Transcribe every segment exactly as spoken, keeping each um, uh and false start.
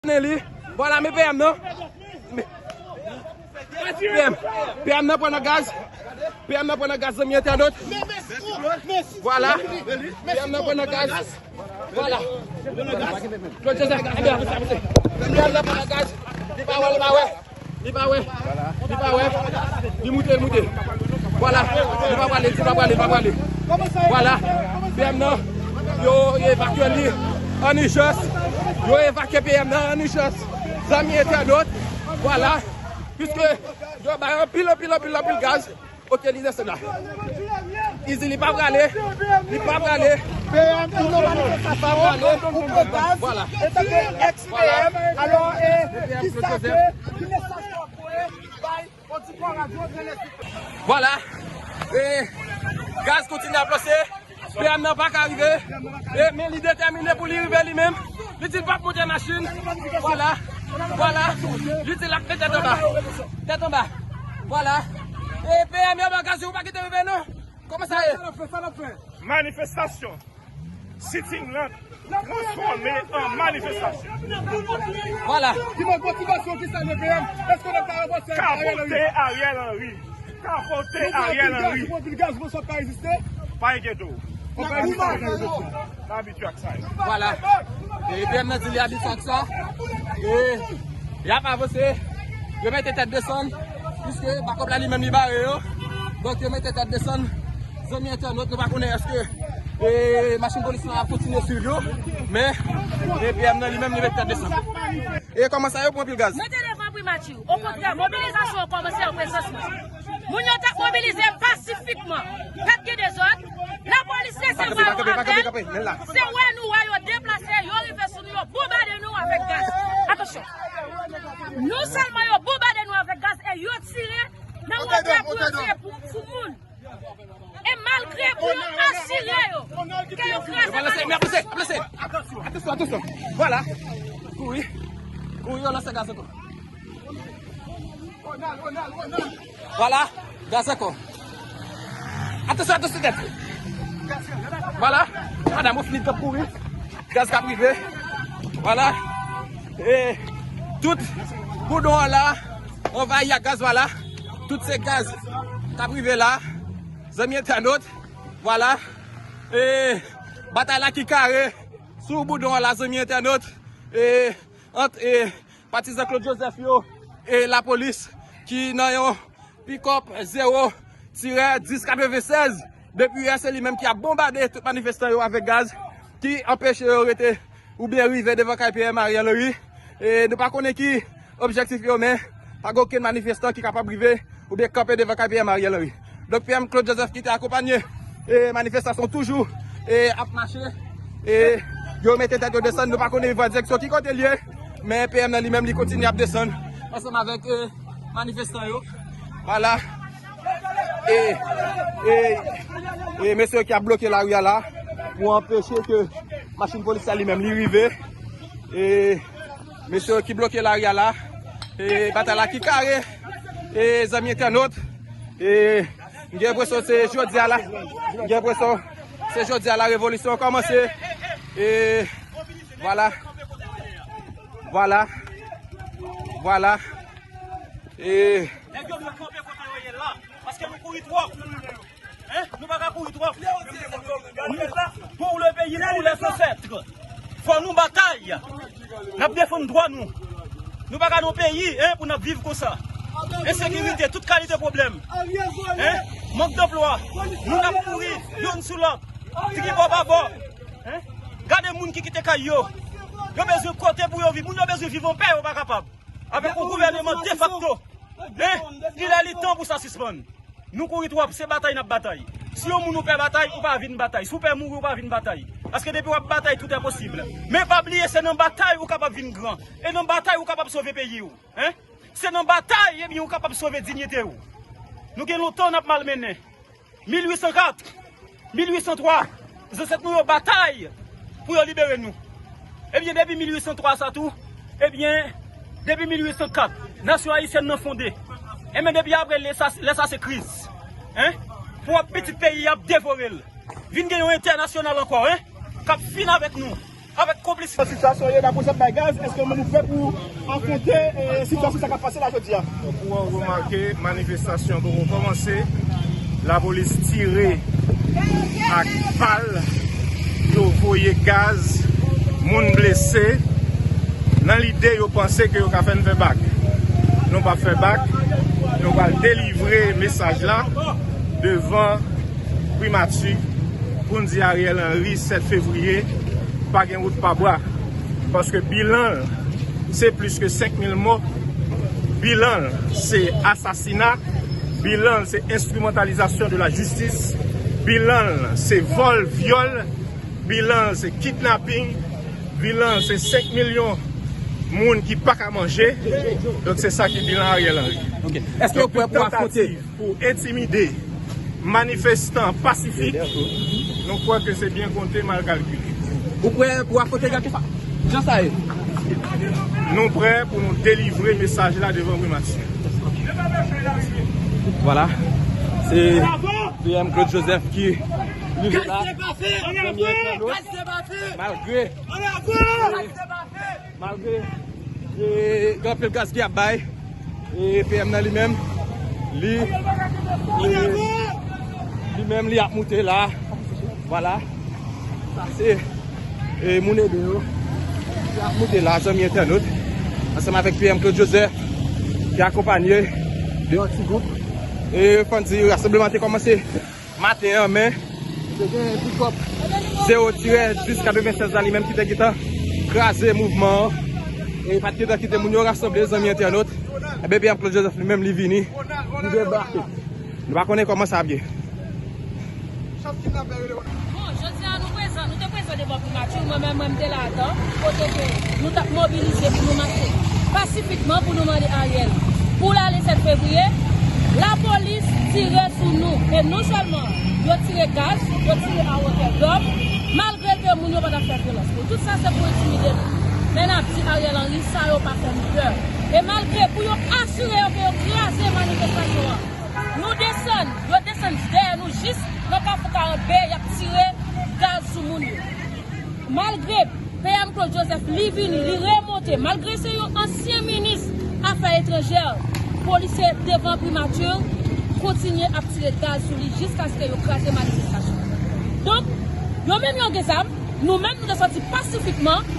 Konnen li. Vwala, men P M nan. Men, P M, P M nan pran nan gaz. P M nan pran nan gaz, zanmi entènot. Vwala. P M nan pran nan gaz. Vwala. Claude Joseph, anbe, anbe, anbe. P M nan pran nan gaz. Li pa wè, li pa wè. Li pa wè. Li pa wè. Li moute, li moute. Vwala. Li pa prale, li pa prale, li pa prale. Vwala. P M nan. Yo evakye li an ijans. Yo evakye P M nan an ijans. Zanmi entènot. Vwala. Piske yo bay anpil, anpil, anpil, anpil gaz. Ok, li desann la. Izi, li pa prale. Li pa prale. P M, pou nou manifestasyon, ou pran gaz, etanke ex P M, alò, e, kisa ke, ki mesaj ke w ap voye bay Odikò Radyo Grenn Lès? Vwala. E, gaz kontinye ap lanse. P M nan pa ka rive. E, men li detèmine pou li rive li menm. Li di l p ap monte machin. Vwala. Vwala. Li di l ap met tèt anba. Tèt anba. Vwala. E P M yo ba gaz yo, ou pa kite rive non. Kòman sa ye? Manifestasyon. Sitting lan transfòme an manifestasyon. Vwala. Ki motivasyon ki sa, P M? Èske w pa ranvòse Ariel Henry? Kapote Ariel Henry. Kapote Ariel Henry. Ou pran pil gaz, ou pran pil gaz, ou pran pil gaz, ou pran pil gaz. Pa enkyete w. N abitye ak sa yo. N abitye ak sa yo. Vwala. E P M nan di li abitye ak sa. E y ap avanse. Yo mete tèt desann. Piske bakòp la li menm li bare yo. Donk yo mete tèt desann. Zanmi entènot, nou pa konnen èske, e, machin polis lan ap kontinye swiv yo. Men, e, P M nan li menm li mete tèt desann. E kòman sa yo pran pil gaz? Mwen te devan primati. Okontrè, mobilizasyon an kòmanse an prezans mwen. Moun yo t ap mobilize pasifikman. Pa t gen dezòd. Lapolis resevwa yo apèn. Se wè nou wè yo deplase, yo rive sou nou, yo bonbade nou avèk gaz. Atansyon. Non sèlman yo bonbade nou avèk gaz e yo tire nan wotè pou yo tire pou, sou moun. E malgre pou yo asire yo ke yo kraze. Yo pa lanse, men ap lanse, ap lanse. Atansyon, atansyon. Vwala. Kouri. Kouri, yo lanse gaz ankò. Vwala. Gaz ankò. Atansyon, atansyon tèt. Vwala. Madanm ou fini t ap kouri. Gaz k ap rive. Vwala. E tout boudon an la anvayi ak gaz, vwala. Tout se gaz k ap rive la. Zanmi entènot, vwala. E batay la ki kare sou boudon an la, zanmi entènot. E ant, e, patizan Claude Joseph yo e lapolis ki nan yon pikòp zewo tirè dis katreven sèz. Depi yè, se li menm ki ap bonbade tout manifestan yo avèk gaz, ki anpeche yo rete oubyen rive devan kay P M Ariel Henry. E nou pa konnen ki objektif yo, men pa gen okenn manifestan ki kapab rive oubyen kanpe devan kay P M Ariel Henry. Donk, P M Claude Joseph ki te akonpanye, e, manifestasyon toujou, e, ap mache. E yo mete tèt yo desann, nou pa konnen li pran direksyon ki kote l ye, men P M nan li menm li kontinye ap desann ansanm avèk, e, manifestan yo. Vwala. E, e, e mesye ki ap bloke lari a la pou anpeche ke machin polis la li menm li rive. E mesye ki bloke lari a la. E batay la ki kare. E zanmi entènot. E m gen enpresyon se jodi a la. M gen enpresyon se jodi a la revolisyon an kòmanse. E vwala. Vwala. Vwala. E nèg yo dwe kanpe kote yo ye la. Paske nou kouri twòp. Hein? Nou pa ka kouri twòp. Pour le pays, pour les ancêtres. Fò nou batay. N ap defann dwa nou. Nou pa ka nan peyi, hein, pou n ap viv konsa. Ensekirite, tout kalite pwoblèm. Hein? Mank danplwa. Moun ap mouri youn sou lòt. Tribò babò. Hein? Gade moun ki kite kay yo. Yo bezwen kote pou yo viv. Moun yo bezwen viv anpè, yo pa kapab. Avèk yon gouvèneman defakto. Hein? Li lè li tan pou sa sispann. Nou kouri twòp, se batay n ap batay. Si yon moun ou pè batay, ou pa vin batay. Si w pè mouri, ou pa vin batay. Paske depi w ap batay, tout est possible. Men pa bliye, se nan batay ou kapab vin gran. E nan batay ou kapab sove peyi w. Hein? Se nan batay, ebyen, ou kapab sove diyite w. Nou gen lontan n ap malmennen. Mil uit san kat, mil uit san twa, zansèt nou yo batay pou yo libere nou. Ebyen, depi mil uit san twa sa tou, ebyen, depi mil uit san kat, nasyon ayisyèn nan fonde. Ebyen, depi apre lè sa, lè sa se kriz. Hein? Pwòp pitit peyi ap devore l. Vin gen yon entènasyonal ankò, hein? K ap fin avèk nou. Avèk konplis. Sitiyasyon ye, lapolis ap bay gaz, èske nou prè pou afwonte, eh, sitiyasyon sa k ap pase la jodi a? Donk, ou remake, manifestasyon poko kòmanse, lapolis tire ak bal, yo voye gaz, moun blese, nan lide yo panse ke yo ka fè n fè bak. Nou p ap fè bak, nou pral delivre mesaj la devan primati pou n di Ariel Henry sèt fevriye, pa gen wout pa bwa. Paske bilan l, se plis ke senk mil mò. Bilan l, se asasina. Bilan l, se enstrimantalizasyon de la jistis. Bilan l, se vòl, vyòl. Bilan l, se kidnaping. Bilan l, se senk milyon moun ki pa ka manje. Donk, se sa ki bilan Ariel Henry. Ok. Èske w prè pou afwonte? Pou entimide manifestan pasifik, nou kwè ke se byen konte, mal kalkile. Ou prè pou afwonte gate sa? Jan sa ye. Nou prè pou nou delivre mesaj la devan primati. Vwala. Se P M Claude Joseph ki rive la. Malgre Malgre, e, gen anpil gaz ki ap bay, e, P M nan li menm, li, li, li menm li ap moute la. Vwala. Sa se, e, moun ede yo. Li ap moute la, zanmi entènot. Ansanm avèk P M Claude Joseph, ki akonpanye de yon ti gwoup. E, fò n di, rasanbleman te kòmanse maten an, men te gen pikòp zewo tirè dis katrevennsèz la, li menm ki te gentan kraze mouvman an. E pa t gentan kite moun yo rasanble, zanmi entènot. Ebyen, P M Claude Joseph li menm, li vini, li debake. Nou pa konnen kòman sa ap ye. Bon, jodi a nou prezan, nou te prezan devan primati, mwen menm, mwen, m te ladan, kote ke nou t ap mobilize pou nou mache pasifikman pou nou mande Ariel pou l ale sèt fevriye, lapolis tire sou nou. E non sèlman yo tire gaz, yo tire a wotè dòm, malgre ke moun yo pa t ap fè vyolans. Bon, tout sa se pou entimide nou. Men n ap di Ariel Henry, sa yo pa fè m pè. E malgre pou yo asire yo ke yo kraze manifestasyon an, nou desann, yo desann dèyè nou jis nan Kafou karant B, y ap tire gaz sou moun yo. Malgre P M Claude Joseph, li vini, li remonte, malgre se yon ansyen minis afè etranjè, polisye devan primati kontinye ap tire gaz sou li jiskaske yo kraze manifestasyon. Donk, yo menm yo gen zam, nou menm nou te sòti pasifikman,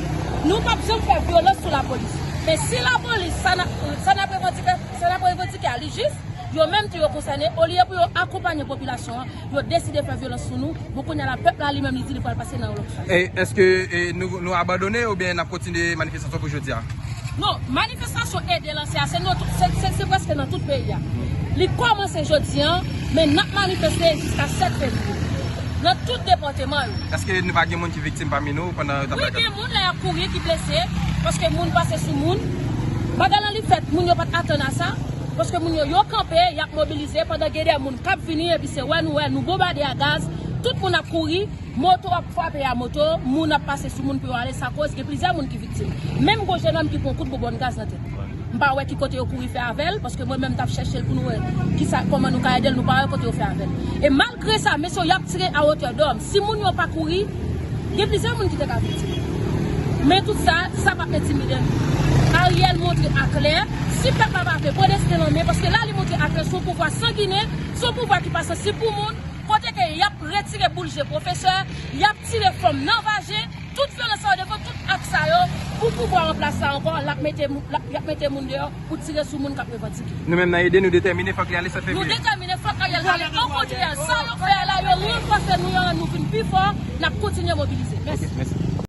nou p ap janm fè vyolans sou lapolis. Men si lapolis, sa n ap, sa n ap revandike, sa n ap revandike a li jis, yo menm tou yo konsène, olye pou yo akonpanye popilasyon an, yo deside fè vyolans sou nou. Bon, kounye a la, pèp la li menm, li di li pral pase nan yon lòt faz. E èske, e, nou, nou abandone oubyen n ap kontinye manifestasyon pou jodi a? Non, manifestasyon ede lanse a, se nan tout, se, se, se prèske nan tout peyi a. Li kòmanse jodi a, men n ap manifeste jiska sèt fevriye. Nan tout depatman yo. Èske nou pa gen moun ki viktim pami nou pandan yo t ap... Wi, gen moun lè y ap kouri ki blese, paske moun pase sou moun. Bagay la li fèt, moun yo pa t atann a sa. Paske moun yo, yo kanpe, y ap mobilize, pandan gen de moun k ap vini, epi se wè nou wè, nou bonbade a gaz, tout moun ap kouri, moto ap frape a moto, moun ap pase sou moun pou yo ale, sa koz gen plizyè moun ki viktim. Menm gon jennonm ki pran kout bonbòn gaz nan tèt. M pa wè ki kote yo kouri fè avè l, paske mwen menm m t ap chèche l pou nou wè kisa, kòman nou ka ede l, nou pa wè kote yo fè avè l. E malgre sa, mesye yo, y ap tire a wotè dòm. Si moun yo pa kouri, gen plizyè moun ki te ka viktim. Men tout sa, sa p ap entimide nou. Ariel montre aklè, si pèp la pa vle pran desten l an men, paske la li montre aklè, se yon pouvwa sanginè, se yon pouvwa ki pa sansib pou moun, kote ke y ap retire boul je pwofesè, y ap tire fanm nan vajen, tout vyolans sa yo devan tout ak sa yo, pou pouvwa an plas la ankò, l ap mete mou-, l ap, y ap mete moun deyò pou tire sou moun k ap revandike. Nou menm nan ede, nou detèmine, fòk li ale sèt fevriye. Nou detèmine, fòk Ariel ale, okontrè, sa yo fè a la, yo ranfòse nou, yo rann nou vin pi fò, n ap kontinye mobilize. Mèsi. Ok, mèsi.